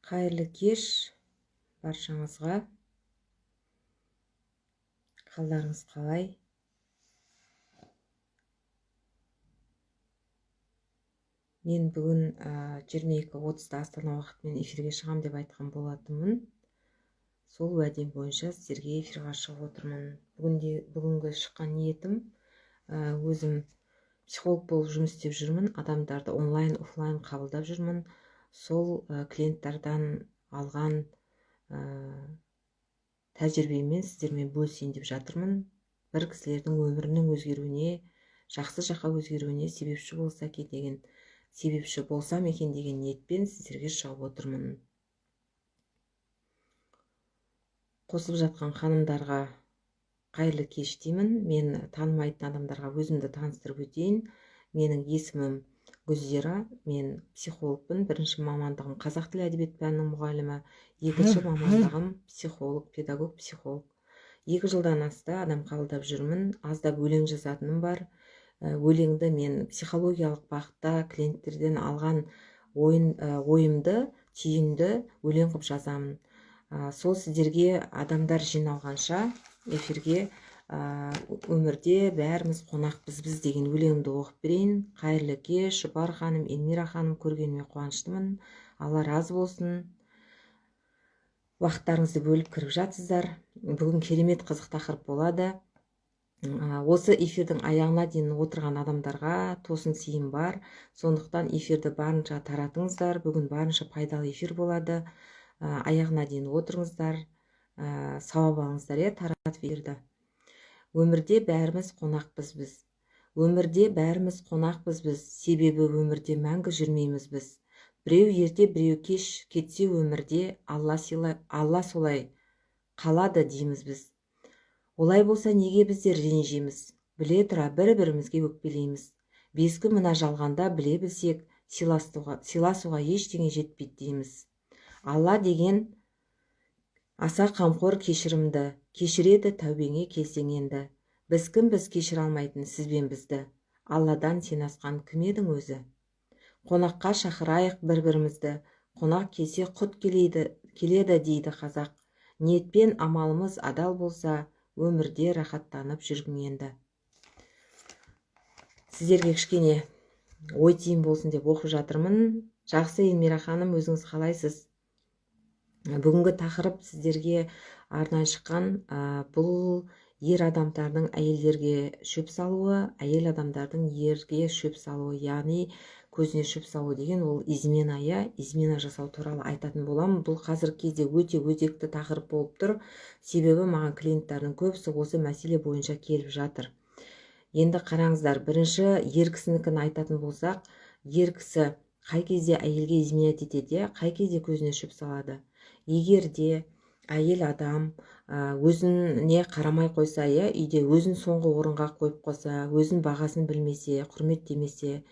Қайырлы кеш баршаңызға! Қалдарыңыз қалай? Мен бүгін 22:30-да Астана уақытымен эфирге шығам деп айтқан болатынмын. Сол уәдем бойынша сіздерге эфирға шығып отырмын. Бүгінгі шыққан ниетім, өзім психолог болып жұмыс істеп жүрмін, адамдарды онлайн, офлайн қабылдап жүрмін. Сол клиенттардан алған тәжірибемен сіздермен бөлісейін деп жатырмын. Бір кісілердің өмірінің өзгеруіне, жақсы жаққа өзгеруіне себепші болса екен деген, себепші болсам екен деген ниетпен сіздерге шығып отырмын. Қосылып жатқан ханымдарға қайырлы кеш деймін. Мен танымайтын адамдарға өзімді таныстырып өтейін. Менің есімім Гүлзира, мен психологпын. Бірінші мамандығым қазақ тілі әдебиет пәнінің мұғалімі, екінші мамандығым психолог, педагог, психолог. 2 жылдан асты адам қабылдап жүрмін. Аздап өлең жазатыным бар. Өлеңді мен психологиялық бағытта клиенттерден алған ойымды, түйінді өлең қылып жазамын. Сол сіздерге адамдар жиналғанша эфирге өмірде бәріміз қонақпыз біз деген өлеңімді оқып берейін. Қайырлы кеш, Жұпар ханым, Эльмира ханым, көргеніме қуаныштымын. Алла разы болсын. Уақыттарыңызды бөліп кіріп жатсыздар. Бүгін керемет қызық тақырып болады. Осы эфирдің аяғына дейін отырған адамдарға тосын сыйым бар. Сондықтан эфирді барынша таратыңыздар. Бүгін барынша пайдалы эфир болады. Аяғына дейін отырыңыздар, сауап алыңыздар, таратып эфирді. Өмірде бәріміз қонақпыз біз. Өмірде бәріміз қонақпыз біз, себебі өмірде мәңгі жүрмейміз біз. Біреу ерте, біреу кеш кетсе өмірде, Алла солай қалады дейміз біз. Олай болса неге біздер ренжиміз? Біле тұра бір-бірімізге өкпелейміз. 5 күн мына жалғанда біле білсек, сыйласуға ештеңе жетпейді дейміз. Алла деген аса қамқор, кешірімді, кешіреді тәубеңе келсең енді. Біз кімбіз кешіре алмайтын сіз бен бізді? Алладан сен асқан кім едің өзі? Қонаққа шақырайық бір-бірімізді, қонақ келсе құт келеді дейді қазақ. Ниетпен амалымыз адал болса, өмірде рахаттанып жүргің енді. Сіздерге кішкене ой түйін болсын деп оқып жатырмын. Жақсы, Эльмира ханым, өзіңіз қалайсыз? Бүгінгі тақырып сіздерге арнайы шыққан, бұл ер адамдардың әйелдерге шөп салуы, әйел адамдардың ерге шөп салуы, яғни көзіне шөп салу деген ол измена, иә, измена жасау туралы айтатын боламын. Бұл қазіргі кезде өте өзекті тақырып болып тұр, себебі маған клиенттердің көбісі осы мәселе бойынша келіп жатыр. Енді қараңыздар, бірінші ер кісінікін айтатын болсақ, ер кісі қай кезде әйелге изменять етеді, иә, қай кезде көзіне шөп салады? Егер де әйел адам өзіне қарамай қойса, иә, үйде өзін соңғы орынға қойып қойса, өзін бағасын білмесе, құрметтемесе,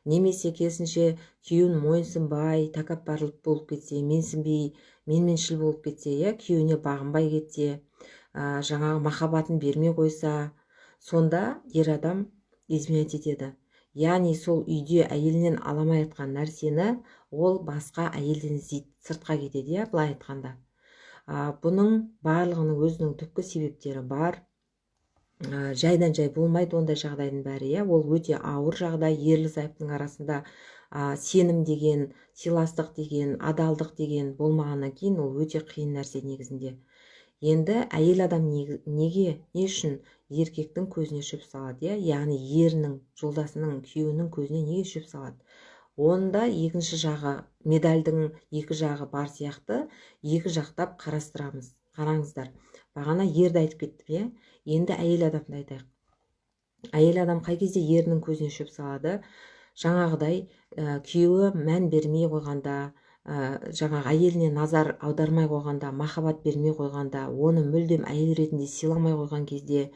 немесе керісінше күйеуін мойынсынбай, тәкаппарлық болып кетсе, менсінбей, менменшіл болып кетсе, иә, күйеуіне бағынбай кетсе, жаңағы махаббатын бермей қойса, сонда ер адам изменять етеді. Яғни сол үйде әйелінен аламай жатқан нәрсені ол басқа әйелден іздейді, сыртқа кетеді, иә, былай айтқанда. Бұның барлығының өзінің түпкі себептері бар. Жайдан жай болмайды ондай жағдайдың бәрі, иә, ол өте ауыр жағдай. Ерлі зайыптың арасында, сенім деген, сыйластық деген, адалдық деген болмағаннан кейін ол өте қиын нәрсе негізінде. Енді әйел адам неге, не үшін еркектің көзіне шөп салады, иә, яғни ерінің, жолдасының, күйеуінің көзіне неге шөп салады? Онда екінші жағы, медальдің екі жағы бар сияқты, екі жақтап қарастырамыз. Қараңыздар, бағана ерді айтып кеттім, иә, енді әйел адамды айтайық. Әйел адам қай кезде ерінің көзіне шөп салады? Жаңағыдай, күйеуі мән бермей қойғанда, жаңағы әйеліне назар аудармай қойғанда, махаббат бермей қойғанда, оны мүлдем әйел ретінде сыйламай қойған кезде,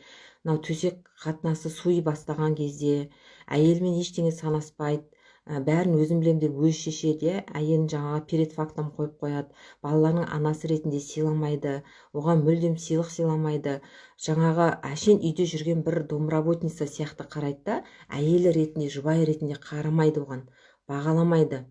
мынау төсек қатынасы суи бастаған кезде, әйелімен ештеңе санаспайды, бәрін өзім білемін деп өзі шешеді, иә, әйелін жаңағы перед фактом қойып қояды, балаларының анасы ретінде сыйламайды, оған мүлдем сыйлық сыйламайды, жаңағы әшейін үйде жүрген бір домработница сияқты қарайды да, әйелі ретінде, жұбайы ретінде қарамайды, оған бағаламайды.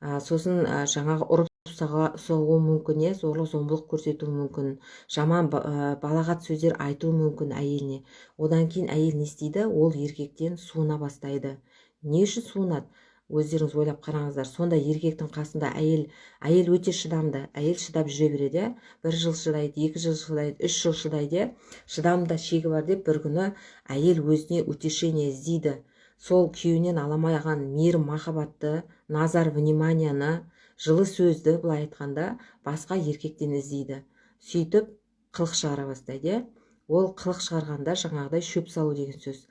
Сосын, жаңағы ұрып Соғуы мүмкін, иә, зорлық зомбылық көрсетуі мүмкін, жаман, балағат сөздер айтуы мүмкін әйеліне. Одан кейін әйел не істейді? Ол еркектен суына бастайды. Не үшін суынады? Өздеріңіз ойлап қараңыздар. Сонда еркектің қасында әйел өте шыдамды, әйел шыдап жүре береді, иә. Бір жыл шыдайды, 2 жыл шыдайды, 3 жыл шыдайды, иә. Шыдамында шегі бар деп, бір күні әйел өзіне утешение іздейді. Сол күйеуінен ала алмаған мейірім, махаббатты, назар, внимание ны, жылы сөзді, былай айтқанда, басқа еркектен іздейді. Сөйтіп қылық шығара бастайды, иә. Ол қылық шығарғанда жаңағыдай шөп салу деген сөз.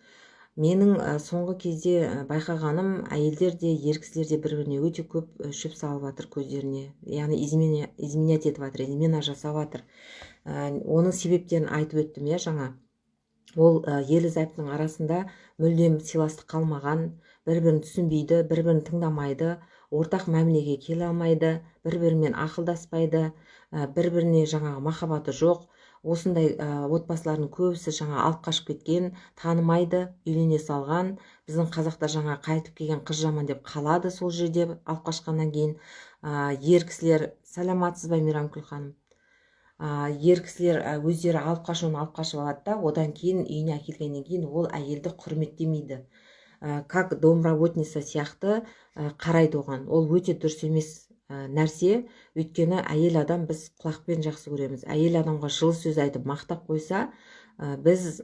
Менің соңғы кезде байқағаным, әйелдер де, ер кісілер де бір біріне өте көп шөп салып жатыр көздеріне, яғни изменять етіп жатыр, измена жасап жатыр. Оның себептерін айтып өттім, иә, жаңа. Ол ерлі зайыптының арасында мүлдем сыйластық қалмаған, бір бірін түсінбейді, бір бірін тыңдамайды, ортақ мәмілеге келе алмайды, бір бірімен ақылдаспайды, бір біріне жаңағы махаббаты жоқ. Осындай отбасылардың көбісі жаңа алып қашып кеткен, танымайды, үйлене салған. Біздің қазақта жаңа «қайтып келген қыз жаман» деп қалады сол жерде алып қашқаннан кейін. Ер кісілер, саламатсыз ба, Мейрамкүл ханым? Ер кісілер өздері алып қашуын алып қашып алады да, одан кейін үйіне әкелгеннен кейін ол әйелді құрметтемейді, как домработница сияқты қарайды оған. Ол өте дұрыс емес нәрсе, өйткені әйел адам, біз құлақпен жақсы көреміз. Әйел адамға жылы сөз айтып, мақтап қойса, біз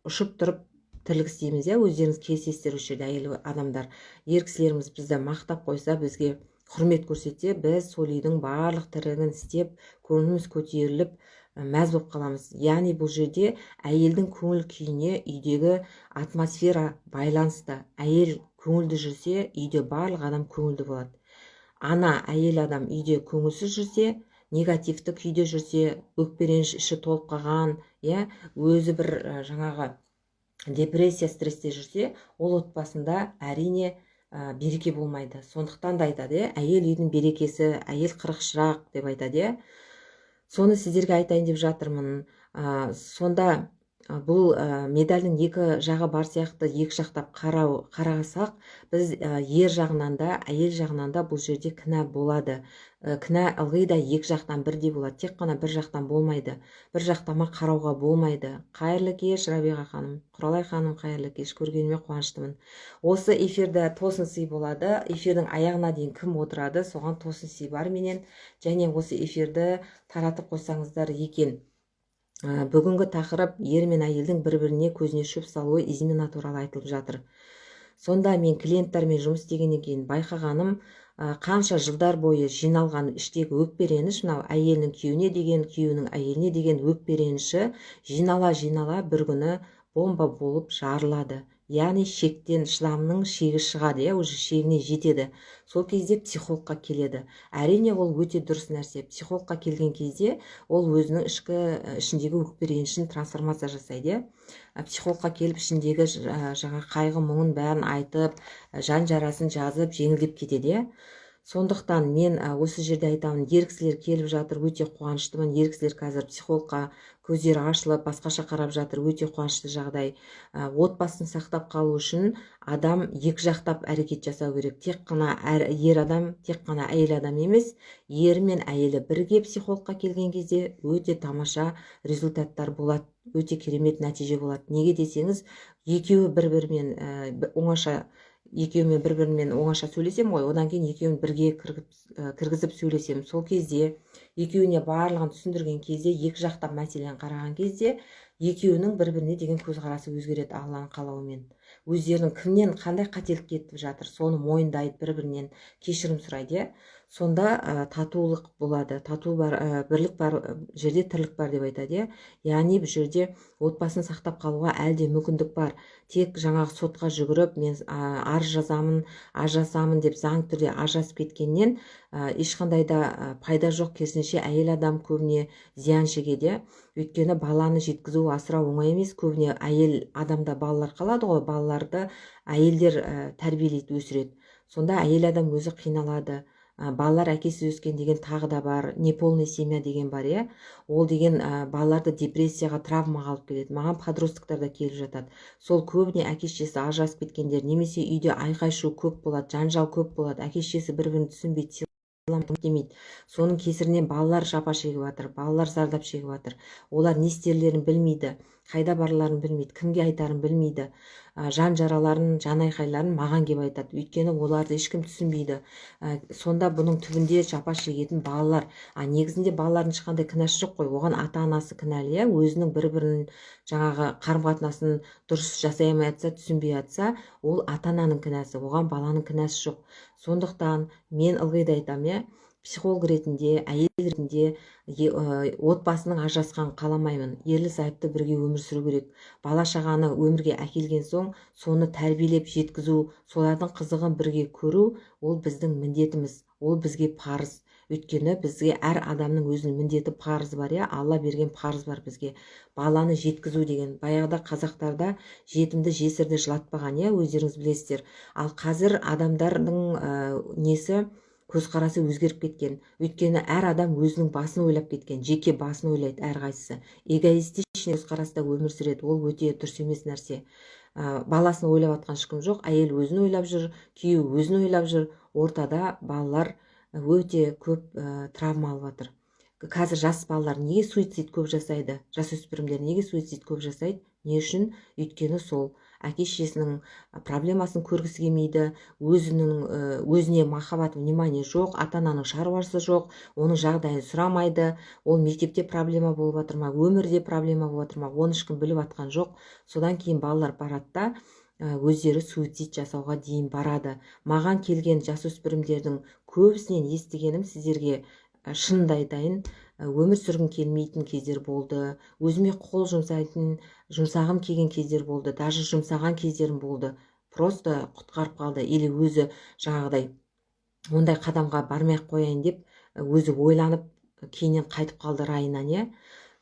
ұшып тұрып тірлік істейміз, иә. Өздеріңіз келісесіздер осы жерде, әйел адамдар. Ер кісілеріміз бізді мақтап қойса, бізге құрмет көрсетсе, біз сол үйдің барлық тірлігін істеп, көңіліміз көтеріліп, мәз болып қаламыз. Яғни бұл жерде әйелдің көңіл күйіне үйдегі атмосфера байланысты. Әйел көңілді жүрсе, үйде барлық адам көңілді болады. Ана әйел адам үйде көңілсіз жүрсе, негативті күйде жүрсе, өкпе, реніш, іші толып қалған, иә, өзі бір жаңағы депрессия, стрессте жүрсе, ол отбасында, әрине, береке болмайды. Сондықтан да айтады, иә, әйел үйдің берекесі, әйел қырық шырақ деп айтады, иә. Соны сіздерге айтайын деп жатырмын. Сонда бұл медальдің екі жағы бар сияқты. Екі жақтап қарасақ, біз ер жағынан да, әйел жағынан да бұл жерде кінә болады. Кінә ылғи да екі жақтан бірдей болады, тек қана бір жақтан болмайды, бір жақтама қарауға болмайды. Қайырлы кеш, Рабиға ханым, Құралай ханым, қайырлы кеш, көргеніме қуаныштымын. Осы эфирде тосын сый болады. Эфирдің аяғына дейін кім отырады, соған тосын сый бар менен. Және осы эфирді таратып қойсаңыздар екен. Бүгінгі тақырып ер мен әйелдің бір біріне көзіне шөп салуы, измена туралы айтылып жатыр. Сонда мен клиенттармен жұмыс істегеннен кейін байқағаным, қанша жылдар бойы жиналған іштегі өкпе, реніш, мынау әйелінің күйеуіне деген, күйеуінің әйеліне деген өкпе, реніші жинала жинала бір күні бомба болып жарылады. Яғни шектен, шыдамның шегі шығады, иә, уже шегіне жетеді. Сол кезде психологқа келеді. Әрине, ол өте дұрыс нәрсе. Психологқа келген кезде ол өзінің ішкі, ішіндегі өкпе, ренішін трансформация жасайды, иә. Психологқа келіп, ішіндегі жаңа қайғы мұңын бәрін айтып, жан жарасын жазып, жеңілдеп кетеді, иә. Сондықтан мен осы жерде айтамын, ер кісілер келіп жатыр, өте қуаныштымын. Ер кісілер қазір психологқа көздері ашылып, басқаша қарап жатыр, өте қуанышты жағдай. Отбасын сақтап қалу үшін адам екі жақтап әрекет жасау керек. Тек қана ер адам, тек қана әйел адам емес, ері мен әйелі бірге психологқа келген кезде өте тамаша результаттар болады, өте керемет нәтиже болады. Неге десеңіз, екеуі бір бірімен оңаша, екеуімен бір бірімен оңаша сөйлесемін ғой, одан кейін екеуін бірге кіргізіп сөйлесемін. Сол кезде екеуіне барлығын түсіндірген кезде, екі жақтап мәселені қараған кезде, екеуінің бір біріне деген көзқарасы өзгереді Алланың қалауымен. Өздерінің кімнен қандай қателік кетіп жатыр, соны мойындайды, бір бірінен кешірім сұрайды, иә. Сонда татулық болады. Тату бар, бірлік бар жерде тірлік бар деп айтады, иә. Яғни бұл жерде отбасын сақтап қалуға әлі де мүмкіндік бар. Тек жаңағы сотқа жүгіріп, мен арыз жазамын, ажырасамын деп заңды түрде ажырасып кеткеннен ешқандай да пайда жоқ. Керісінше, әйел адам көбіне зиян шегеді, өйткені баланы жеткізу, асырау оңай емес. Көбіне әйел адамда балалар қалады ғой, балаларды әйелдер тәрбиелейді, өсіреді. Сонда әйел адам өзі қиналады. Балалар әкесіз өскен деген тағы да бар, неполный семья деген бар, иә. Ол деген балаларды депрессияға, травмаға алып келеді. Маған подростктар да келіп жатады. Сол көбіне әке шешесі ажырасып кеткендер немесе үйде айқай шу көп болады, жанжал көп болады, әке шешесі бір бірін түсінбейді. Демейді. Соның кесірінен балалар жапа шегіп жатыр, балалар зардап шегіп жатыр. Олар не істерлерін білмейді, қайда барарларын білмейді, кімге айтарын білмейді. Жан жараларын, жан айқайларын маған келіп айтады, өйткені оларды ешкім түсінбейді. Сонда бұның түбінде жапа шегетін балалар. А негізінде балалардың ешқандай кінәсі жоқ қой, оған ата анасы кінәлі, иә. Өзінің бір бірін жаңағы қарым қатынасын дұрыс жасай алмай жатса, түсінбей жатса, ол ата ананың кінәсі, оған баланың кінәсі жоқ. Сондықтан мен ылғи да айтамын, иә, психолог ретінде, әйел ретінде отбасының ажырасқанын қаламаймын. Ерлі зайыпты бірге өмір сүру керек. Бала шағаны өмірге әкелген соң, соны тәрбиелеп жеткізу, солардың қызығын бірге көру — ол біздің міндетіміз, ол бізге парыз. Өйткені бізге әр адамның өзінің міндеті, парызы бар, иә. Алла берген парыз бар бізге, баланы жеткізу деген. Баяғыда қазақтарда жетімді, жесірді жылатпаған, иә, өздеріңіз білесіздер. Ал қазір адамдардың несі, көзқарасы өзгеріп кеткен, өйткені әр адам өзінің басын ойлап кеткен, жеке басын ойлайды, әрқайсысы эгоистичный көзқараста өмір сүреді. Ол өте дұрыс емес нәрсе. Баласын ойлап жатқан ешкім жоқ. Әйел өзін ойлап жүр, күйеуі өзін ойлап жүр, ортада балалар өте көп травма алып жатыр. Қазір жас балалар неге суицид көп жасайды? Жасөспірімдер неге суицид көп жасайды? Не үшін? Өйткені сол әке шешесінің проблемасын көргісі келмейді, өзінің өзіне махаббат, внимание жоқ, ата ананың шаруасы жоқ, оның жағдайын сұрамайды. Ол мектепте проблема болып жатыр ма, өмірде проблема болып жатыр ма, оны ешкім біліп жатқан жоқ. Содан кейін балалар барады да, өздері суицид жасауға дейін барады. Маған келген жасөспірімдердің көбісінен естігенім, сіздерге шынымды айтайын, өмір сүргім келмейтін кездер болды, өзіме қол жұмсағым келген кездер болды, даже жұмсаған кездерім болды, просто құтқарып қалды. Или өзі жаңағыдай ондай қадамға бармай ақ қояйын деп өзі ойланып, кейіннен қайтып қалды райынан, иә.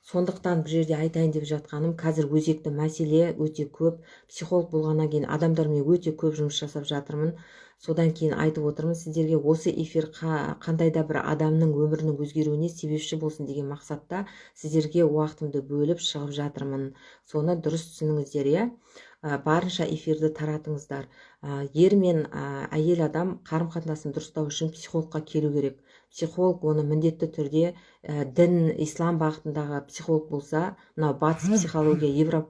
Сондықтан бұл жерде айтайын деп жатқаным, қазір өзекті мәселе өте көп. Психолог болғаннан кейін адамдармен өте көп жұмыс жасап жатырмын. Содан кейін айтып отырмын сіздерге, осы эфир қандай да бір адамның өмірінің өзгеруіне себепші болсын деген мақсатта сіздерге уақытымды бөліп шығып жатырмын. Соны дұрыс түсініңіздер, иә. Барынша эфирді таратыңыздар. Ер мен әйел адам қарым қатынасын дұрыстау үшін психологқа келу керек. Психолог оны міндетті түрде дін, ислам бағытындағы психолог болса, мынау батыс психология,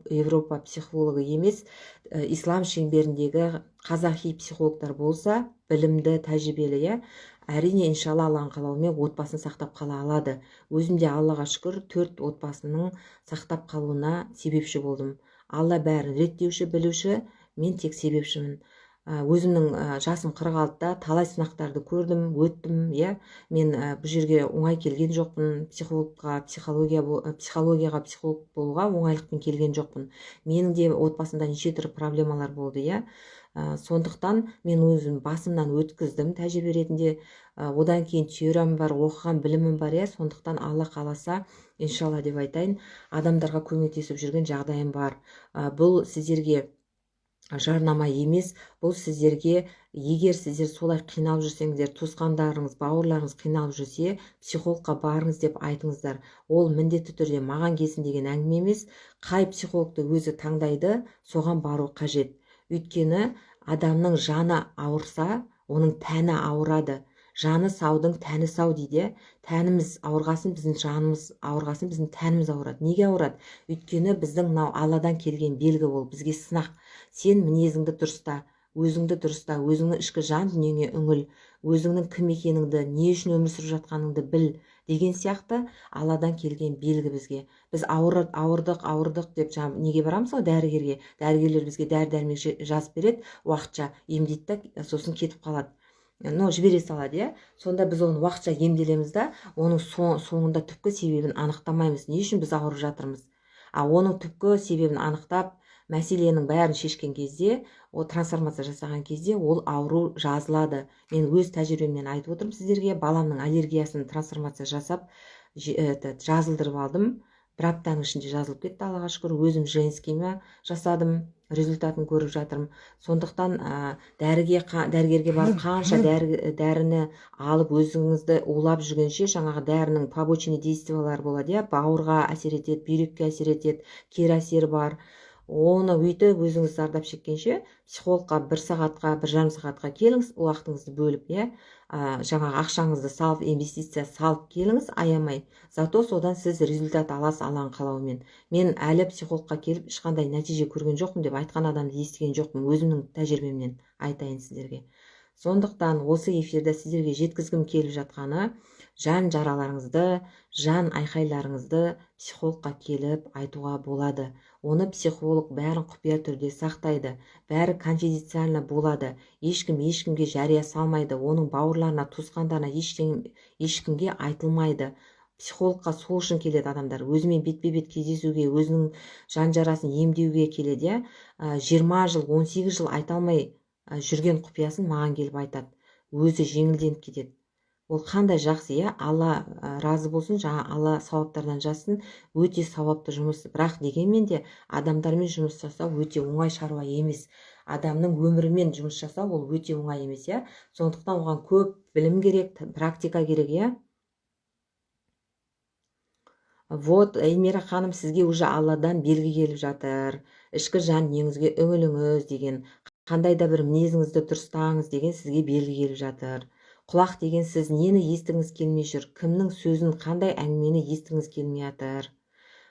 Европа психологы емес, ислам шеңберіндегі қазақи психологтар болса, білімді, тәжірибелі, иә, әрине, иншалла, Алланың қалауымен отбасын сақтап қала алады. Өзім де, Аллаға шүкір, төрт отбасының сақтап қалуына себепші болдым. Алла бәрін реттеуші, білуші, мен тек себепшімін. Өзімнің жасым 46-да, талай сынақтарды көрдім, өттім, иә. Мен бұл жерге оңай келген жоқпын, психологқа, психологияға, психолог болуға оңайлықпен келген жоқпын. Менің де отбасымда неше түрлі проблемалар болды, иә. Сондықтан мен өзім басымнан өткіздім тәжірибе ретінде. Одан кейін теориям бар, оқыған білімім бар, иә. Сондықтан Алла қаласа, иншалла деп айтайын, адамдарға көмектесіп жүрген жағдайым бар. Бұл сіздерге жарнама емес, бұл сіздерге, егер сіздер солай қиналып жүрсеңіздер, туысқандарыңыз, бауырларыңыз қиналып жүрсе, психологқа барыңыз деп айтыңыздар. Ол міндетті түрде маған келсін деген әңгіме емес, қай психологты өзі таңдайды, соған бару қажет. Өйткені адамның жаны ауырса, оның тәні ауырады. Жаны саудың тәні сау дейді. Тәніміз ауырғасын, біздің жанымыз ауырғасын, біздің тәніміз ауырады. Неге ауырады? Өйткені біздің мынау Алладан келген белгі, ол бізге сынақ: сен мінезіңді дұрыста, өзіңді дұрыста, өзіңнің ішкі жан дүниеңе үңіл, өзіңнің кім екеніңді, не үшін өмір сүріп жатқаныңды біл деген сияқты Алладан келген белгі бізге. Біз ауырдық, ауырдық деп жаңа неге барамыз ғой? Дәрігерге. Дәрігерлер бізге дәрі дәрмек жазып береді, уақытша емдейді да, сосын кетіп қалады, но жібере салады, иә. Сонда біз оны уақытша емделеміз да, оның соңында түпкі себебін анықтамаймыз, не үшін біз ауырып жатырмыз. А оның түпкі себебін анықтап, мәселенің бәрін шешкен кезде, ол трансформация жасаған кезде, ол ауру жазылады. Мен өз тәжірибемнен айтып отырмын сіздерге. Баламның аллергиясын трансформация жасап, этот, жазылдырып алдым. Бір аптаның ішінде жазылып кетті, Аллаға шүкір. Өзім женскийме жасадым, результатын көріп жатырмын. Сондықтан дәрігерге барып, қанша дәріні алып, өзіңізді улап жүргенше, жаңағы дәрінің побочный действиялары болады, иә, бауырға әсер етеді, бүйрекке әсер етеді, кері әсері бар. Оны өйтіп өзіңіз зардап шеккенше, психологқа бір сағатқа, 1,5 сағатқа келіңіз, уақытыңызды бөліп, иә. Жаңағы ақшаңызды салып, инвестиция салып келіңіз аямай, зато содан сіз результат аласыз Алланың қалауымен. Мен әлі психологқа келіп ешқандай нәтиже көрген жоқпын деп айтқан адамды естіген жоқпын, өзімнің тәжірибемнен айтайын сіздерге. Сондықтан осы эфирде сіздерге жеткізгім келіп жатқаны, жан жараларыңызды, жан айқайларыңызды психологқа келіп айтуға болады. Оны психолог бәрін құпия түрде сақтайды, бәрі конфиденциально болады, ешкім ешкімге жария салмайды, оның бауырларына, туысқандарына ешкімге айтылмайды. Психологқа сол үшін келеді адамдар, өзімен бетпе-бет кездесуге, өзінің жан жарасын емдеуге келеді. 20 жыл, 18 жыл айта алмай жүрген құпиясын маған келіп айтады, өзі жеңілденіп кетеді. Ол қандай жақсы, иә? Алла разы болсын, жаңа Алла сауаптардан жазсын, өте сауапты жұмыс. Бірақ дегенмен де адамдармен жұмыс жасау өте оңай шаруа емес. Адамның өмірімен жұмыс жасау ол өте оңай емес, иә? Сондықтан оған көп білім керек, практика керек, иә? Вот, Эльмира ханым, сізге уже Алладан белгі келіп жатыр. Ішкі жан дүниеңізге үңіліңіз деген, қандай да бір мінезіңізді дұрыстаңыз деген сізге белгі келіп жатыр. Құлақ деген сіз нені естігіңіз келмей жүр, кімнің сөзін, қандай әңгімені естігіңіз келмей жатыр,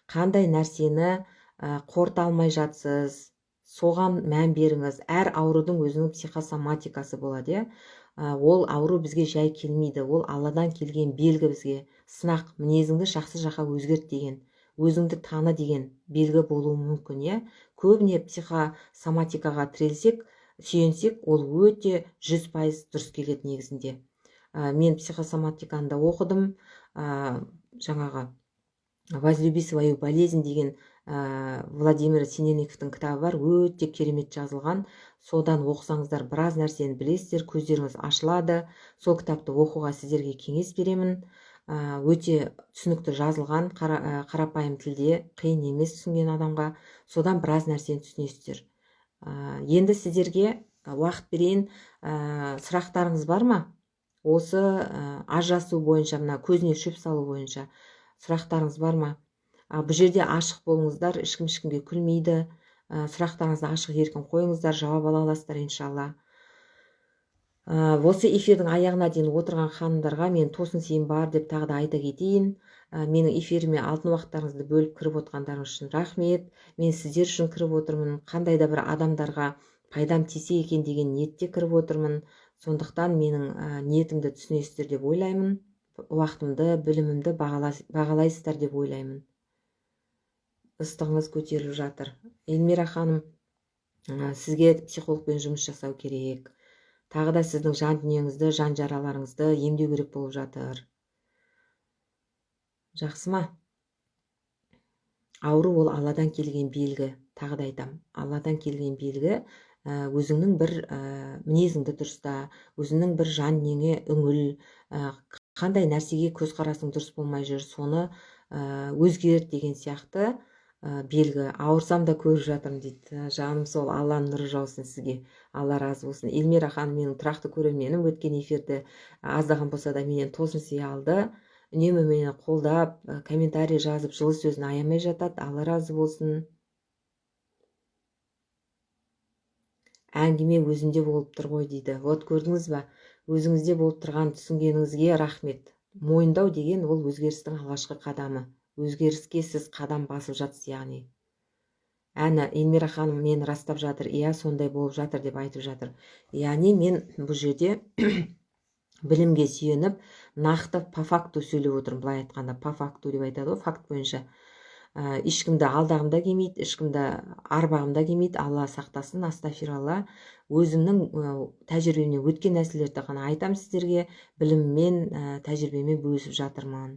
қандай нәрсені қорыта алмай жатсыз, соған мән беріңіз. Әр аурудың өзінің психосоматикасы болады, иә? Ол ауру бізге жай келмейді, ол Алладан келген белгі бізге, сынақ, мінезіңді жақсы жаққа өзгерт деген, өзіңді таны деген белгі болуы мүмкін, иә? Көбіне психосоматикаға тірелсек, сүйенсек, ол өте 100% дұрыс келеді негізінде. Мен психосоматиканы да оқыдым, жаңағы «Возлюби свою болезнь» деген Владимир Синельниковтың кітабы бар, өте керемет жазылған. Содан оқысаңыздар біраз нәрсені білесіздер, көздеріңіз ашылады. Сол кітапты оқуға сіздерге кеңес беремін. Өте түсінікті жазылған, қарапайым тілде, қиын емес түсінген адамға. Содан біраз нәрсені түсінесіздер. Енді сіздерге уақыт берейін. Сұрақтарыңыз бар ма? Осы ажырасу бойынша, мына көзіне шөп салу бойынша сұрақтарыңыз бар ма? Бұл жерде ашық болыңыздар, ешкім ешкімге күлмейді. Сұрақтарыңызды ашық еркін қойыңыздар, жауап ала аласыздар иншалла. Осы эфирдің аяғына дейін отырған ханымдарға мен тосын сыйым бар деп тағы да айта кетейін. Менің эфиріме алтын уақыттарыңызды бөліп кіріп отқандарыңыз үшін рахмет. Мен сіздер үшін кіріп отырмын. Қандай да бір адамдарға пайдам тисе екен деген ниетте кіріп отырмын. Сондықтан менің ниетімді түсінесіздер деп ойлаймын. Уақытымды, білімімді бағалайсыздар деп ойлаймын. Ыстығыңыз көтеріліп жатыр. Эльмира ханым, сізге психологпен жұмыс жасау керек. Тағы да сіздің жан дүниеңізді, жан жараларыңызды емдеу керек болып жатыр. Жақсы ма? Ауру ол Алладан келген белгі. Тағы да айтам, Алладан келген белгі, өзіңнің бір мінезіңді дұрыста, өзіңнің бір жан дүниеңе үңіл, қандай нәрсеге көзқарасың дұрыс болмай жүр, соны өзгерт деген сияқты белгі. Ауырсам да көріп жатырмын дейді. Жаным сол, Алланың нұры жаусын сізге. Алла разы болсын. Эльмира ханым менің тұрақты көрерменім, өткен эфирді аздаған болса да менен тосын сый алды. Үнемі мені қолдап, комментарий жазып, жылы сөзін аямай жатады. Алла разы болсын. Әңгіме өзімде болып тұр ғой дейді. Вот көрдіңіз ба? Өзіңізде болып тұрған түсінгеніңізге рахмет. Мойындау деген ол өзгерістің алғашқы қадамы. Өзгеріске сіз қадам басып жатсыз, яғни. Әні Эльмира ханым мені растап жатыр, иә, сондай болып жатыр деп айтып жатыр. Яғни мен бұл жерде білімге сүйеніп, нақты по факту сөйлеп отырмын. Былай айтқанда, по факту деп айтады ғой, факт бойынша. Ешкімді алдағым да келмейді, ешкімді арбағым да келмейді, Алла сақтасын, астафиралла. Өзімнің тәжірибемнен өткен нәрселерді ғана айтамын сіздерге, біліммен, тәжірибемен бөлісіп жатырмын.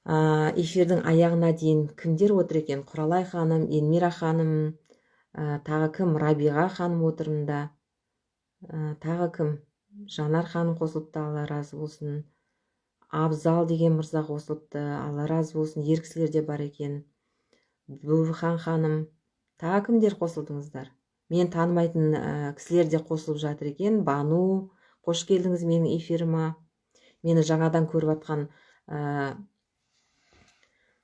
Эфирдің аяғына дейін кімдер отыр екен? Құралай ханым, Эльмира ханым, тағы кім? Рабиға ханым отыр мында. Тағы кім? Жанар ханым қосылыпты, Алла разы болсын. Абзал деген мырза қосылыпты, Алла разы болсын. Ер кісілер де бар екен. Бөбіхан ханым, тағы кімдер қосылдыңыздар? Мен танымайтын кісілер де қосылып жатыр екен. Бану, қош келдіңіз менің эфиріме. Мені жаңадан көріп жатқан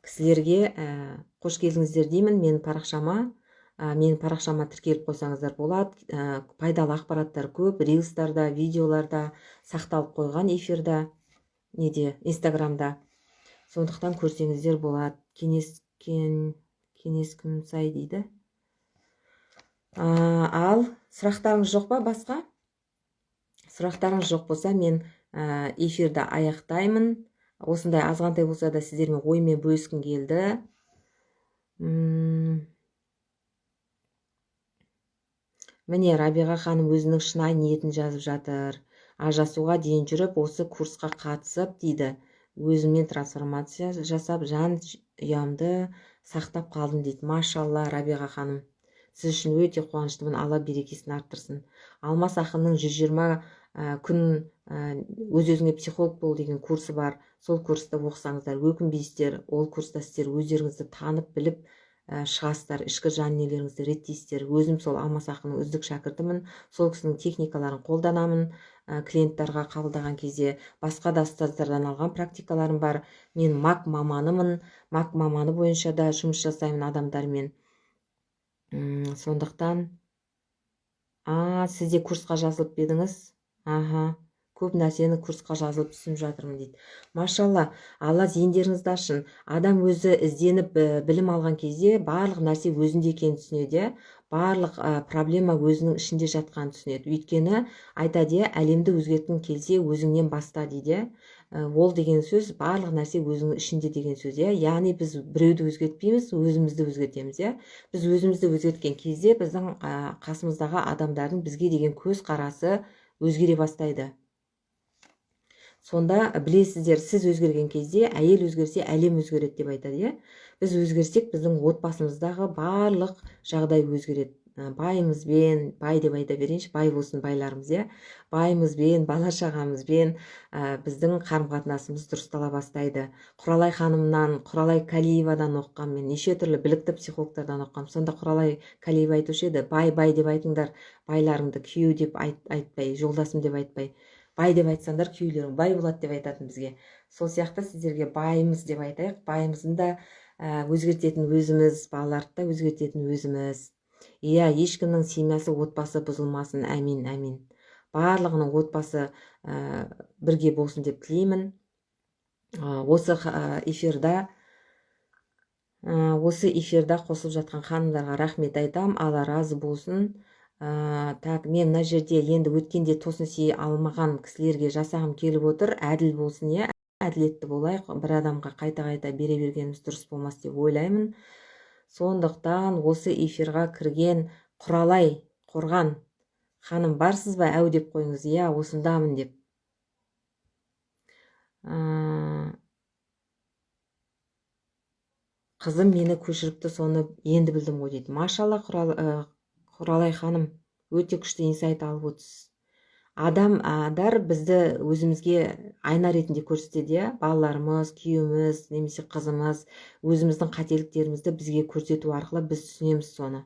кісілерге қош келдіңіздер деймін. Менің парақшама Менің парақшама тіркеліп қойсаңыздар болады. Пайдалы ақпараттар көп, рилстарда, видеоларда сақталып қойған эфирда, неде, Инстаграмда. Сондықтан көрсеңіздер болады. Кеңес кеңес күн сай дейді. Ал сұрақтарыңыз жоқ па басқа? Сұрақтарыңыз жоқ болса, мен эфирді аяқтаймын. Осындай азғантай болса да сіздермен оймен бөліскім келді. Міне, Рабиға ханым өзінің шынайы ниетін жазып жатыр. Ажырасуға дейін жүріп, осы курсқа қатысып дейді, өзіммен трансформация жасап, жан ұямды сақтап қалдым дейді. Машалла, Рабиға ханым, сіз үшін өте қуаныштымын, Алла берекесін арттырсын. Алмас ақынның 120 күн өз өзіңе психолог бол деген курсы бар. Сол курсты оқысаңыздар, өкінбейсіздер. Ол курста сіздер өздеріңізді танып біліп шығасыздар, ішкі жан дүниелеріңізді реттейсіздер. Өзім сол Алмас ақынның үздік шәкіртімін, сол кісінің техникаларын қолданамын клиенттарға қабылдаған кезде. Басқа да ұстаздардан алған практикаларым бар. Мен МАК маманымын, МАК маманы бойынша да жұмыс жасаймын адамдармен. Сондықтан сіз де курсқа жазылып па едіңіз? Аха, көп нәрсені курсқа жазылып түсініп жатырмын дейді. Машалла, Алла зейіндеріңізді ашсын. Адам өзі ізденіп, білім алған кезде барлық нәрсе өзінде екенін түсінеді, иә. Барлық проблема өзінің ішінде жатқанын түсінеді. Өйткені айтады, иә, әлемді өзгерткің келсе, өзіңнен баста дейді, иә. Ол деген сөз барлық нәрсе өзіңнің ішінде деген сөз, иә. Яғни біз біреуді өзгертпейміз, өзімізді өзгертеміз, иә. Біз өзімізді өзгерткен кезде біздің қасымыздағы адамдардың бізге деген көзқарасы өзгере бастайды. Сонда білесіздер, сіз өзгерген кезде, әйел өзгерсе, әлем өзгереді деп айтады, иә. Біз өзгерсек, біздің отбасымыздағы барлық жағдай өзгереді. Байымызбен, бай деп айта берейінші, бай болсын байларымыз, иә, байымызбен, бала шағамызбен біздің қарым қатынасымыз дұрыстала бастайды. Құралай ханымнан, Құралай Калиевадан оқығанмын мен, неше түрлі білікті психологтардан оқығанмын. Сонда Құралай Калиева айтушы еді: «Бай, бай деп айтыңдар байларыңды, күйеу деп айтпай, жолдасым деп айтпай, бай деп айтсаңдар, күйеулерің бай болады», – деп айтатын бізге. Сол сияқты сіздерге байымыз деп айтайық. Байымыздың да өзгертетін өзіміз, балаларды да өзгертетін өзіміз, иә. Ешкімнің семьясы, отбасы бұзылмасын, әмин, әмин. Барлығының отбасы бірге болсын деп тілеймін. Осы эфирда қосылып жатқан ханымдарға рахмет айтам, Алла разы болсын. Так, мен мына жерде енді өткенде тосын сый алмаған кісілерге жасағым келіп отыр. Әділ болсын, иә, әділетті болайық. Бір адамға қайта қайта бере бергеніміз дұрыс болмас деп ойлаймын. Сондықтан осы эфирға кірген Құралай Қорған ханым, барсыз ба? Әу деп қойыңыз, иә, осындамын деп. Қызым мені көшіріпті, соны енді білдім ғой дейді. Машалла, Құралай ханым, өте күшті инсайт алып отырсыз. Адамдар бізді өзімізге айна ретінде көрсетеді, иә. Балаларымыз, күйеуіміз немесе қызымыз өзіміздің қателіктерімізді бізге көрсету арқылы біз түсінеміз соны,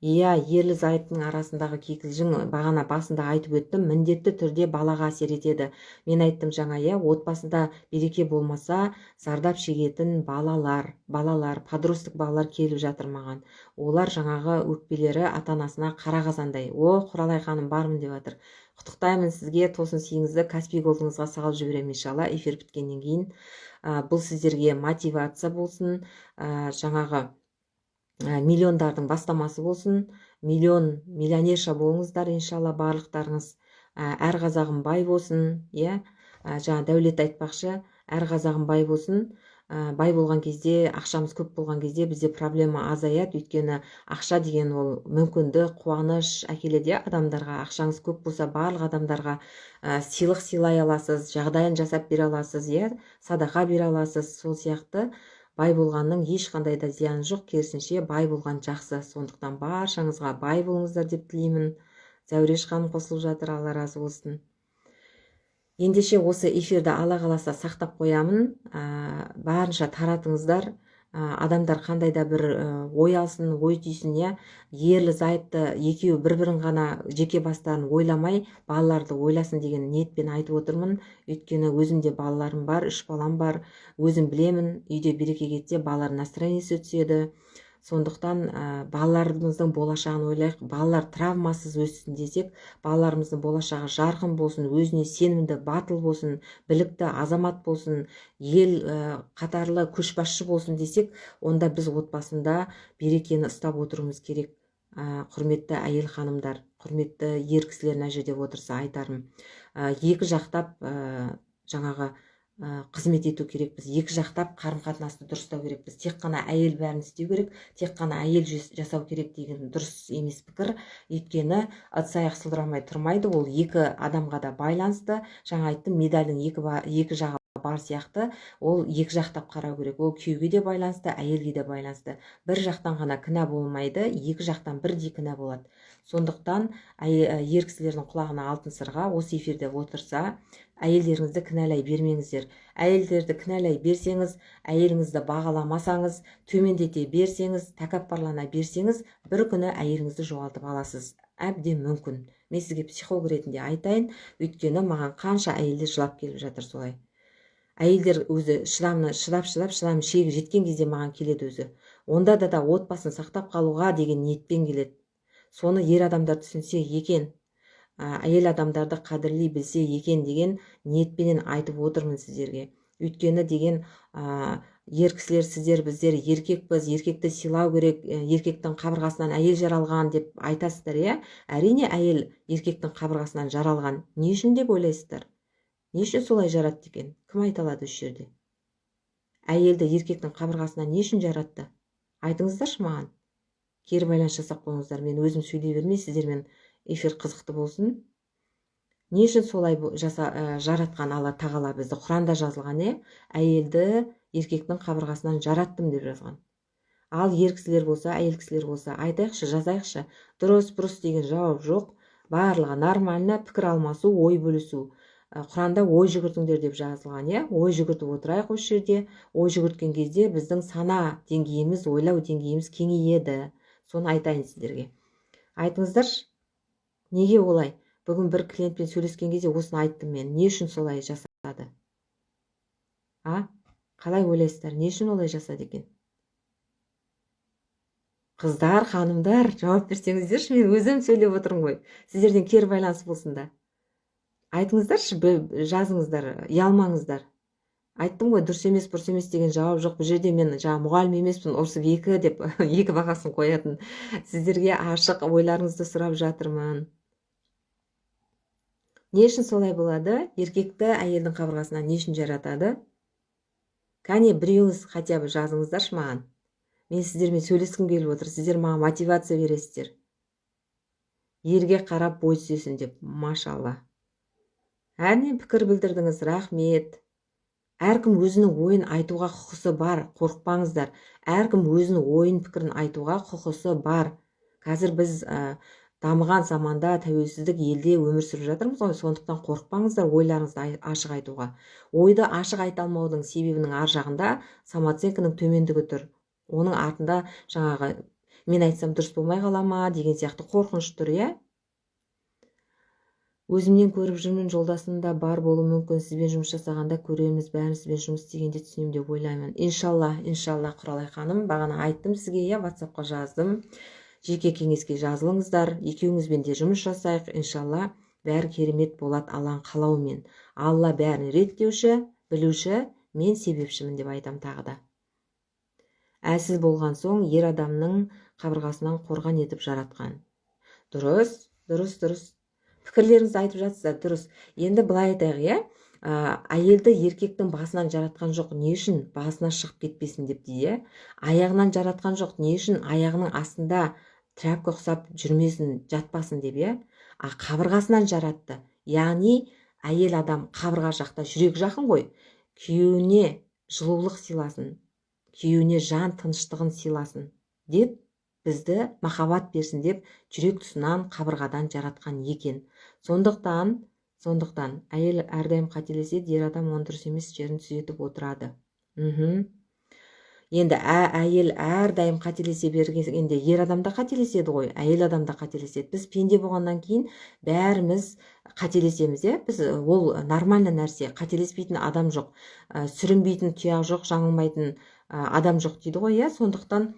иә. Ерлі зайыптының арасындағы кикілжің, бағана басында айтып өттім, міндетті түрде балаға әсер етеді. Мен айттым жаңа, иә, отбасында береке болмаса, зардап шегетін балалар. Балалар, подросток балалар келіп жатыр маған. Олар жаңағы өкпелері ата анасына қара қазандай. О, Құралай ханым, бармын деп жатыр. Құттықтаймын сізге. Тосын сыйыңызды Каспи Голдыңызға салып жіберемін, иншалла, эфир біткеннен кейін. Бұл сіздерге мотивация болсын, жаңағы миллиондардың бастамасы болсын. Миллион, миллионерша болыңыздар, иншалла, барлықтарыңыз. Әр қазағым бай болсын, иә. Жаңа Дәулет айтпақшы, әр қазағым бай болсын. Бай болған кезде, ақшамыз көп болған кезде бізде проблема азаяды. Өйткені ақша деген ол мүмкіндік, қуаныш әкеледі, иә, адамдарға. Ақшаңыз көп болса, барлық адамдарға сыйлық сыйлай аласыз, жағдайын жасап бере аласыз, иә, садақа бере аласыз. Сол сияқты бай болғанның ешқандай да зияны жоқ, керісінше, бай болған жақсы. Сондықтан баршаңызға бай болыңыздар деп тілеймін. Зәуреш ханым қосылып жатыр, Алла разы болсын. Ендеше, осы эфирді, Алла қаласа, сақтап қоямын. Барынша таратыңыздар. Адамдар қандай да бір ой алсын, ой түйсін, иә. Ерлі зайыпты екеуі бір бірін ғана жеке бастарын ойламай, балаларды ойласын деген ниетпен айтып отырмын. Өйткені өзімде балаларым бар, 3 балам бар, өзім білемін, үйде береке кетсе, балалар настроениесі түседі. Сондықтан балаларымыздың болашағын ойлайық. Балалар травмасыз өссін десек, балаларымыздың болашағы жарқын болсын, өзіне сенімді, батыл болсын, білікті азамат болсын, ел қатарлы көшбасшы болсын десек, онда біз отбасында берекені ұстап отыруымыз керек. Құрметті әйел ханымдар, құрметті ер кісілер мына жерде отырса айтарым, екі жақтап жаңағы қызмет ету керекпіз, екі жақтап қарым-қатынасты дұрыстау керекпіз. Тек қана әйел бәрін істеу керек, тек қана әйел жасау керек деген дұрыс емес пікір. Өйткені ыдыс аяқ сылдырамай тұрмайды, ол екі адамға да байланысты. Жаңа айттым, медальдің екі жағы бар сияқты, ол екі жақтап қарау керек. Ол күйеуге де байланысты, әйелге де байланысты. Бір жақтан ғана кінә болмайды, екі жақтан бірдей кінә болады. Сондықтан ер кісілердің құлағына алтын сырға, осы эфирде отырса, әйелдеріңізді кінәлай бермеңіздер. Әйелдерді кінәлай берсеңіз, әйеліңізді бағаламасаңыз, төмендете берсеңіз, тәкаппарлана берсеңіз, бір күні әйеліңізді жоғалтып аласыз. Әбден мүмкін. Мен сізге психолог ретінде айтайын, өйткені маған қанша әйелдер жылап келіп жатыр солай. Әйелдер өзі шыдамны, шыдап, шыдап, шыдам шегі жеткен кезде маған келеді өзі. Онда да отбасын сақтап қалуға деген ниетпен келеді. Соны ер адамдар түсінсе екен, әйел адамдарды қадірлей білсе екен деген ниетпенен айтып отырмын сіздерге. Өйткені деген ер кісілер, сіздер, біздер еркекпіз, еркекті сыйлау керек, еркектің қабырғасынан әйел жаралған деп айтасыздар, иә? Әрине, әйел еркектің қабырғасынан жаралған. Не үшін деп ойлайсыздар? Не үшін солай жаратты екен? Кім айта алады осы жерде? Әйелді еркектің қабырғасынан не үшін жаратты? Айтыңыздаршы маған. Кері байланыс жасап қойыңыздар. Мен өзім сөйлей бермей, сіздермен эфир қызықты болсын. Не үшін солай жаратқан Алла Тағала бізді? Құранда жазылған, е? Әйелді еркектің қабырғасынан жараттым деп жазған. Ал ер кісілер болса, әйел кісілер болса, айтайықшы, жазайықшы. Дұрыс, бұрыс деген жауап жоқ. Барлығы нормально, пікір алмасу, ой бөлісу. Құранда ой жүгіртіңдер деп жазылған, иә? Ой жүгіртіп отырайық осы жерде. Ой жүгірткен кезде біздің сана деңгейіміз, ойлау деңгейіміз кеңейеді. Соны айтайын сіздерге. Айтыңыздаршы, неге олай? Бүгін бір клиентпен сөйлескен кезде осыны айттым мен. Не үшін солай жасады? А? Қалай ойлайсыздар? Не үшін олай жасады екен? Қыздар, ханымдар, жауап берсеңіздерші, мен өзім сөйлеп отырмын ғой. Сіздерден кері байланыс болсын да. Айтыңыздаршы, жазыңыздар, ұялмаңыздар. Айттым ғой, дұрыс емес, бұрыс емес деген жауап жоқ. Бұл жерде мен жаңа мұғалім емеспін, ұрсып екі деп екі бағасын қоятын. Сіздерге ашық ойларыңызды сұрап жатырмын. Не үшін солай болады? Еркекті әйелдің қабырғасынан не үшін жаратады? Кәне, біреуіңіз хотя бы жазыңыздаршы маған. Мен сіздермен сөйлескім келіп отыр. Сіздер маған мотивация бересіздер. Ерге қарап бой түзесін деп, машалла. Әне, пікір білдірдіңіз, рахмет. Әркім өзінің ойын айтуға құқысы бар, қорықпаңыздар. Әркім өзінің ойын, пікірін айтуға құқысы бар. Қазір біз дамыған заманда, тәуелсіздік елде өмір сүріп жатырмыз ғой, сондықтан қорықпаңыздар ойларыңызды ашық айтуға. Ойды ашық айта алмаудың себебінің ар жағында самооценканың төмендігі тұр. Оның артында жаңағы мен айтсам дұрыс болмай қала ма деген сияқты қорқыныш тұр, иә? Өзімнен көріп жүрмін, жолдасымда бар болуы мүмкін. Сізбен жұмыс жасағанда көреміз, бәрін сізбен жұмыс істегенде түсінемін деп ойлаймын. Иншалла, иншалла, Құралай ханым, бағана айттым сізге, иә, ватсапқа жаздым. Жеке кеңеске жазылыңыздар, екеуіңізбен де жұмыс жасайық, иншалла, бәрі керемет болады Алланың қалауымен. Алла бәрін реттеуші, білуші, мен себепшімін деп айтам тағы да. Әлсіз болған соң ер адамның қабырғасынан қорған етіп жаратқан. Дұрыс, дұрыс, дұрыс. Пікірлеріңізді айтып жатсыздар, дұрыс. Енді былай айтайық, иә? Әйелді еркектің басынан жаратқан жоқ. Не үшін? Басына шығып кетпесін деп дейді, иә? Аяғынан жаратқан жоқ. Не үшін? Аяғының астында тряпка ұқсап жүрмесін, жатпасын деп, иә? А қабырғасынан жаратты. Яғни әйел адам қабырға жақта, жүрек жақын ғой. Күйеуіне жылулық сыйласын, күйеуіне жан тыныштығын сыйласын деп, бізді махаббат берсін деп жүрек тұсынан, қабырғадан жаратқан екен. Сондықтан әйел әрдайым қателеседі, ер адам оның дұрыс емес жерін түзетіп отырады. Енді әйел әрдайым қателесе бергенде, ер адам да қателеседі ғой, әйел адам да қателеседі. Біз пенде болғаннан кейін бәріміз қателесеміз, иә. Біз, ол нормальный нәрсе, қателеспейтін адам жоқ, сүрінбейтін тұяқ жоқ, жаңылмайтын адам жоқ дейді ғой, иә. Сондықтан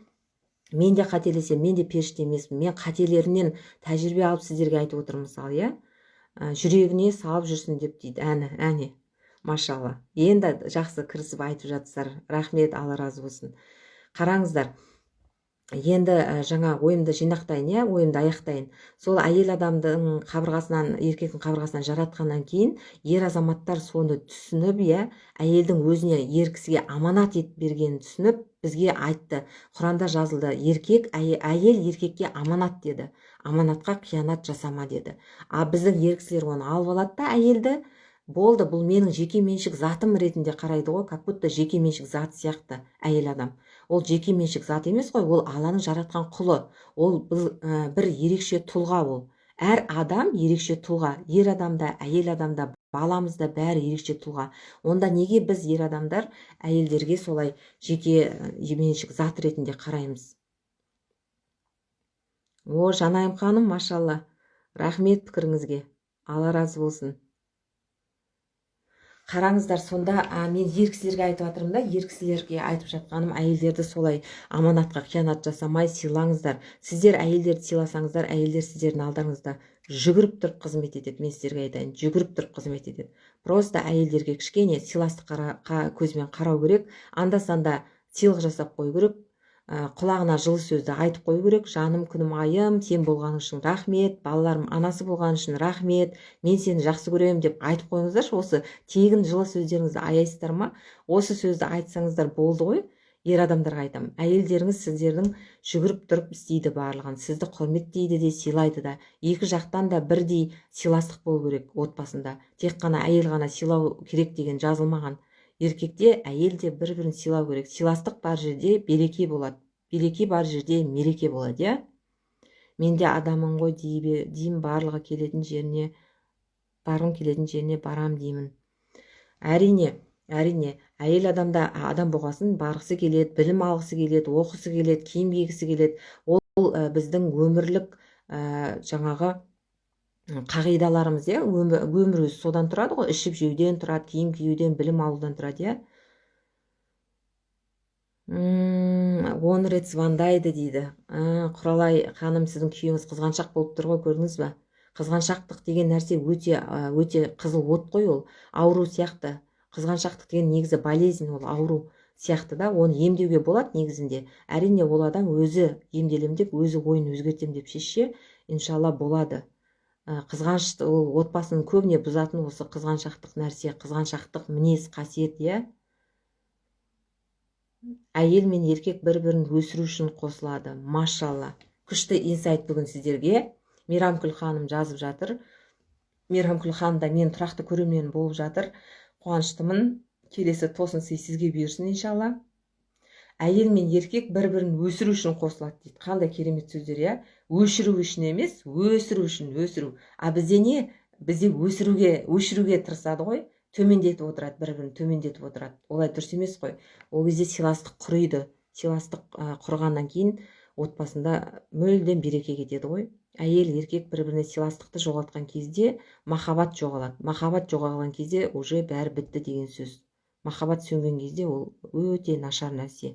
мен де қателесемін, мен де періште емеспін. Мен қателерімнен тәжірибе алып, сіздерге айтып отырмын, мысалы, иә. Жүрегіне салып жүрсін деп дейді. Әне, әне, машалла, енді жақсы кірісіп айтып жатсыздар, рахмет, Алла разы болсын. Қараңыздар, енді жаңа ойымды жинақтайын, иә, ойымды аяқтайын. Сол әйел адамдың қабырғасынан, еркектің қабырғасынан жаратқаннан кейін, ер азаматтар соны түсініп, иә, әйелдің өзіне, ер кісіге аманат етіп бергенін түсініп, бізге айтты. Құранда жазылды: еркек, әйел еркекке аманат деді, аманатқа қиянат жасама деді. А біздің ер кісілер оны алып алады да, әйелді болды, бұл менің жеке меншік затым ретінде қарайды ғой, как будто жеке меншік зат сияқты әйел адам. Ол жеке меншік зат емес қой, ол Алланың жаратқан құлы, ол бір ерекше тұлға. Ол әр адам ерекше тұлға, ер адам да, әйел адам да, баламыз да, бәрі ерекше тұлға. Онда неге біз, ер адамдар, әйелдерге солай жеке меншік зат ретінде қараймыз? О, Жанайым ханым, машалла, рахмет пікіріңізге, Алла разы болсын. Қараңыздар, сонда мен ер кісілерге айтып жатырмын да, ер кісілерге айтып жатқаным: әйелдерді солай аманатқа қиянат жасамай сыйлаңыздар. Сіздер әйелдерді сыйласаңыздар, әйелдер сіздердің алдарыңызда жүгіріп тұрып қызмет етеді. Мен сіздерге айтайын, жүгіріп тұрып қызмет етеді. Просто әйелдерге кішкене сыйластық көзбен қарау керек, анда санда сыйлық жасап қою керек, құлағына жылы сөзді айтып қою керек: «Жаным, күнім, айым, сен болғаның үшін рахмет, балаларым анасы болған үшін рахмет, мен сені жақсы көремін», — деп айтып қойыңыздаршы. Осы тегін жылы сөздеріңізді аяйсыздар ма? Осы сөзді айтсаңыздар болды ғой. Ер адамдарға айтамын: әйелдеріңіз сіздердің жүгіріп тұрып істейді барлығын, сізді құрметтейді де, сыйлайды да. Екі жақтан да бірдей сыйластық болу керек отбасында. Тек қана әйел ғана сыйлау керек деген жазылмаған. Еркек те, әйел де бір бірін сыйлау керек. Сыйластық бар жерде береке болады, береке бар жерде мереке болады, иә. «Мен де адаммын ғой деймін, барлығы келетін жеріне, барғым келетін жеріне барам деймін». Әрине, әрине, әйел адамда адам болғасын барғысы келеді, білім алғысы келеді, оқығысы келеді, киім кигісі келеді. Ол біздің өмірлік жаңағы қағидаларымыз, иә. Өмір өзі содан тұрады ғой: ішіп жеуден тұрады, киім киюден, білім алудан тұрады, иә. 10 рет звондайды дейді. Құралай ханым, сіздің күйеуіңіз қызғаншақ болып тұр ғой, көрдіңіз ба? Қызғаншақтық деген нәрсе өте өте қызыл от қой, ол ауру сияқты. Қызғаншақтық деген негізі болезнь, ол ауру сияқты да, оны емдеуге болады негізінде. Әрине, ол адам өзі емделемін деп, өзі ойын өзгертемін деп шешсе, иншалла, болады. Қызғаныш ол отбасының көбіне бұзатын осы қызғаншақтық нәрсе, қызғаншақтық мінез, қасиет, иә. Әйел мен еркек бір бірін өсіру үшін қосылады. Машалла, күшті инсайт бүгін сіздерге Мейрамкүл ханым жазып жатыр. Мейрамкүл ханым да менің тұрақты көрерменім болып жатыр, қуаныштымын. Келесі тосын сый сізге бұйырсын, иншалла. Әйел мен еркек бір бірін өсіру үшін қосылады дейді. Қандай керемет сөздер, иә. Өшіру үшін емес, өсіру үшін, өсіру. А бізде не? Бізде өсіруге, өшіруге тырысады ғой, төмендетіп отырады, бір бірін төмендетіп отырады. Олай дұрыс емес қой. Ол кезде сыйластық құриды. Сыйластық құрығаннан кейін отбасында мүлдем береке кетеді ғой. Әйел, еркек бір біріне сыйластықты жоғалтқан кезде махаббат жоғалады. Махаббат жоғалған кезде уже бәрі бітті деген сөз. Махаббат сөнген кезде ол өте нашар нәрсе.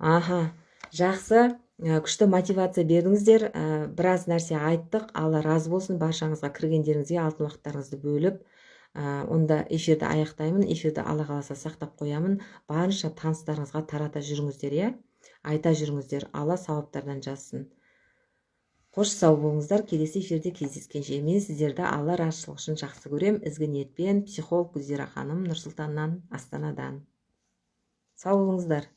Аха, жақсы, күшті мотивация бердіңіздер, біраз нәрсе айттық. Алла разы болсын баршаңызға, кіргендеріңізге, алтын уақыттарыңызды бөліп. Онда эфирді аяқтаймын. Эфирді, Алла қаласа, сақтап қоямын. Барынша таныстарыңызға тарата жүріңіздер, иә, айта жүріңіздер. Алла сауаптардан жазсын. Қош, сау болыңыздар, келесі эфирде кездескенше. Мен сіздерді Алла разышылығы үшін жақсы көрем. Ізгі ниетпен, психолог Гүлзира ханым, Нұр Сұлтаннан, Астанадан. Сау болыңыздар.